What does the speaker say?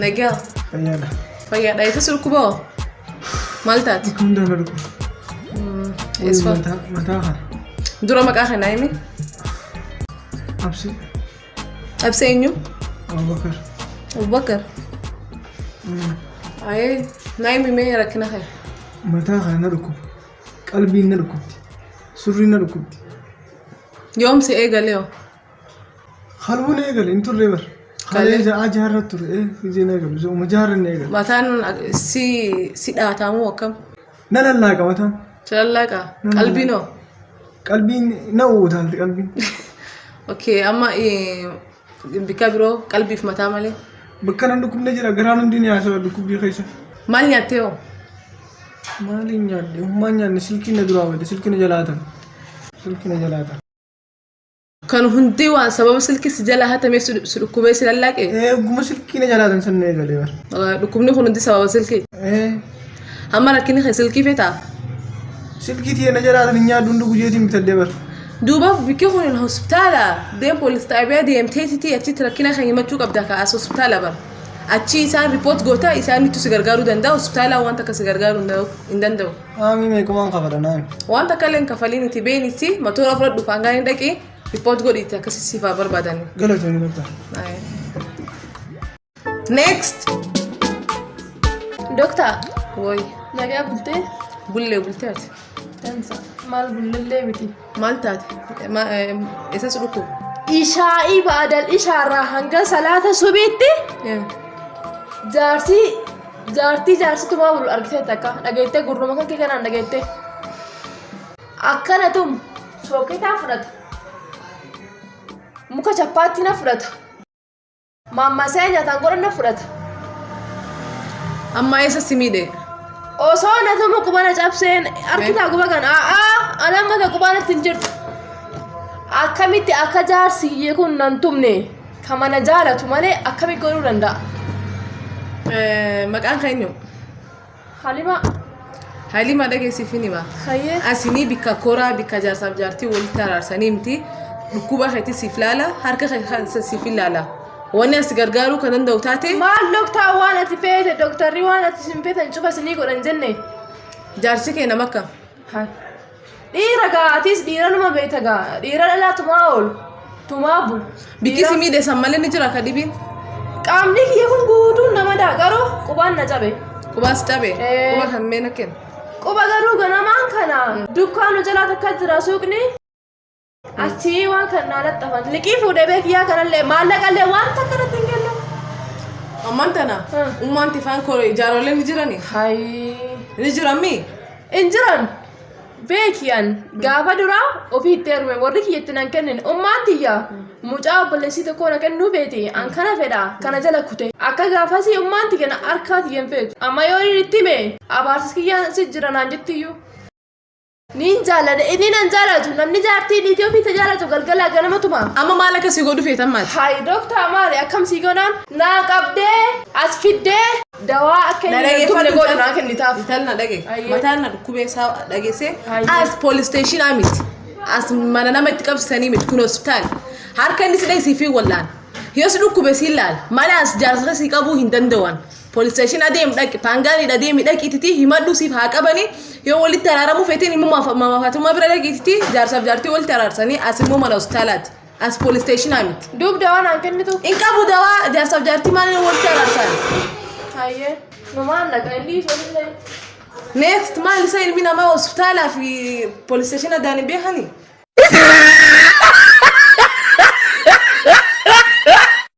Nagaa. Fayyaadha. Fayyaadha. Eessa si dhukkuba hoo? Maal taate? Bakka hundaa na dhukkuba. Eessa? Mataa mataa kana. Dura maqaa kana himi. Absi. Absee eenyu? Abubakar. Abubakar. Ayee naa himi mee rakkina kee. Mataa kana na dhukkuba. Qalbiin na dhukkubdi. Surriin na dhukkubdi. Yoom si eegalee hoo? Halbuun eegale hin turre bar. Kalee ja'aa jaarra ture. Ee gizeen eegalu. Uma jaarra inni eegale. Mataan si si dhaatamoo akkam? Na lallaaqa mataan. Si lallaaqa? Qalbiin hoo? Qalbiin na uutaalti qalbiin. Okay, amma bikka biroo qalbiif mataa malee. Bakka nan dhukkubne jira garaan hundi ni haasaba dhukkubbii keessa. Maal nyaattee hoo? Maaliin nyaadhe? Hummaan nyaanne silkiin na duraa bade silkiin na jalaa hatame. Silkiin na jalaa hatame. Kan hundi waan sababa silkii si jalaa hatamee si si dhukkubee si lallaaqe. Ee ogguma silkii na jalaa hatan san na eegalee bar. Dhukkubni kun hundi sababa silkii. Ee Amma rakkinni kee silkii fetaa? Silkii tiyya na jalaa hatan hin nyaadhu hundi gujeetiin bitadhee bar. Duuba bikki kun hospitaala deem poolis xaabiyaa deemteetiti achitti rakkina kan himachuu qabda ka as hospitaala bar. Achii isaan ripoot goota isaanittu si gargaaruu danda'a hospitaalaa waan takka si gargaaruu hin danda'u. Aamii meequmaan kafala naami. Waan takka illee hin kafaliiniti beeniti matoora fudhadhu faangaan hin dhaqi ripoot godhiiti akkasi siif haa barbaadani. Galatoomi doktar. Next. Doktar, Woy nagaa bultee? Bullee bultee ati. Dansa. Maal bullellee miti. Maal taate? Eessa si dhukkuba? Ishaa'ii ba'adal ishaarraa hanga salaata subiitti jaarsii jaartii jaarsi tumaa bulu argitee takka dhageettee gurruma kan kee kanaan dhageettee akkana tumu sooketaa fudhata muka chappaatti na fudhata. Maammasee nyaataan godhan na fudhata. Amma eessa si miidhe? Osoo na tumu quba na cabseen harkitaa quba kan a'aa ana amma ta qubaa natti hin jirtu. Akkamitti akka jaarsi kiyyee kun nan tumne kama na jaalatu malee akkamitti godhuu danda'a? Maqaan kee eenyu? Halima. Halima dhageessiif hin hima. Hayyee. Asinii bikka koraa bikka jaarsaaf jaartii walitti araarsanii miti. Dhukkuba keetti siif laala harka kee kan siif hin laala. Wanni as gargaaruu kan danda'u taate. Maal doktaa waan ati feete doktarri waan ati sin feetan cufa sinii godhan jenne. Jaarsi kee nama akkam? Dhiira gaa atis dhiira numa beekta gaa dhiira dhalaa tumaa oolu tumaa bulu. Bikki si miidhe san malee ni jira ka dhibiin. Qaamni kiyya kun guutuun nama daa garuu qubaan na cabe. Qubaan si cabe. Ee. Quba kan mee na kenna. Quba garuu ganamaan kana dukkaanu jalaa takka jira suuqni. Achii waan kan naa laxxafan. Liqii fuudhee beekiyyaa kanallee maallaqallee waan takka natti hin kennu. Ammaan tana ummaan tifaan koo jaaroleen ni jirani. Hayii. Ni jirammi. Hin jiran. Beeki an gaafa duraa ofii itti heerume warri kiyya itti nan kennine ummaan tiyya mucaa obboleessii tokkoo na kennuu feeti an kana fedha kana jala kute akka gaafasii ummaan tiyya na harkaa tiyya hin feetu amma yoo inni itti hime abaarsis kiyyaan si jira naan jettiyyuu. Niin jaalladha inni nan jaalatu namni jaartii niitii ofii ta jaalatu galgalaa ganama tuma. Amma maal akka si godhu feetan maati? Hayi doktaa maali akkam sii godhaan naa qabdee as fiddee dawaa akka Na inni hin tumne dhageeffadhu godhu naa kennitaaf. Intal na dhage. Ayyee. Mataan na dhukkubee isaa dhageessee Ayyee. as police station miti. As mana nama itti qabsisanii miti kun hospitaal. Harka inni si dhahe siif hin wallaan. Yoo si dhukkube si ilaala. Mana as jaarsa si qabuu hin danda'an. Police station adeem dhaqi paangaaniidha deemi dhaqiititi himadhu siif haa qabani yoo walitti araaramuu feetiin immoo mama Faatumaa bira dhaqiititi jaarsaaf jaartii walitti araarsanii as immoo mana hospitaalaati. As police station miti. Duub dawaa naan kennitu. Hin qabu dawaa jaarsaaf jaartii maaliin walitti araarsan? Hayyee. Numaan dhaqa inni isoollee. Next maal isa ilmi namaa hospitaalaa fi police station addaan hin beekanii?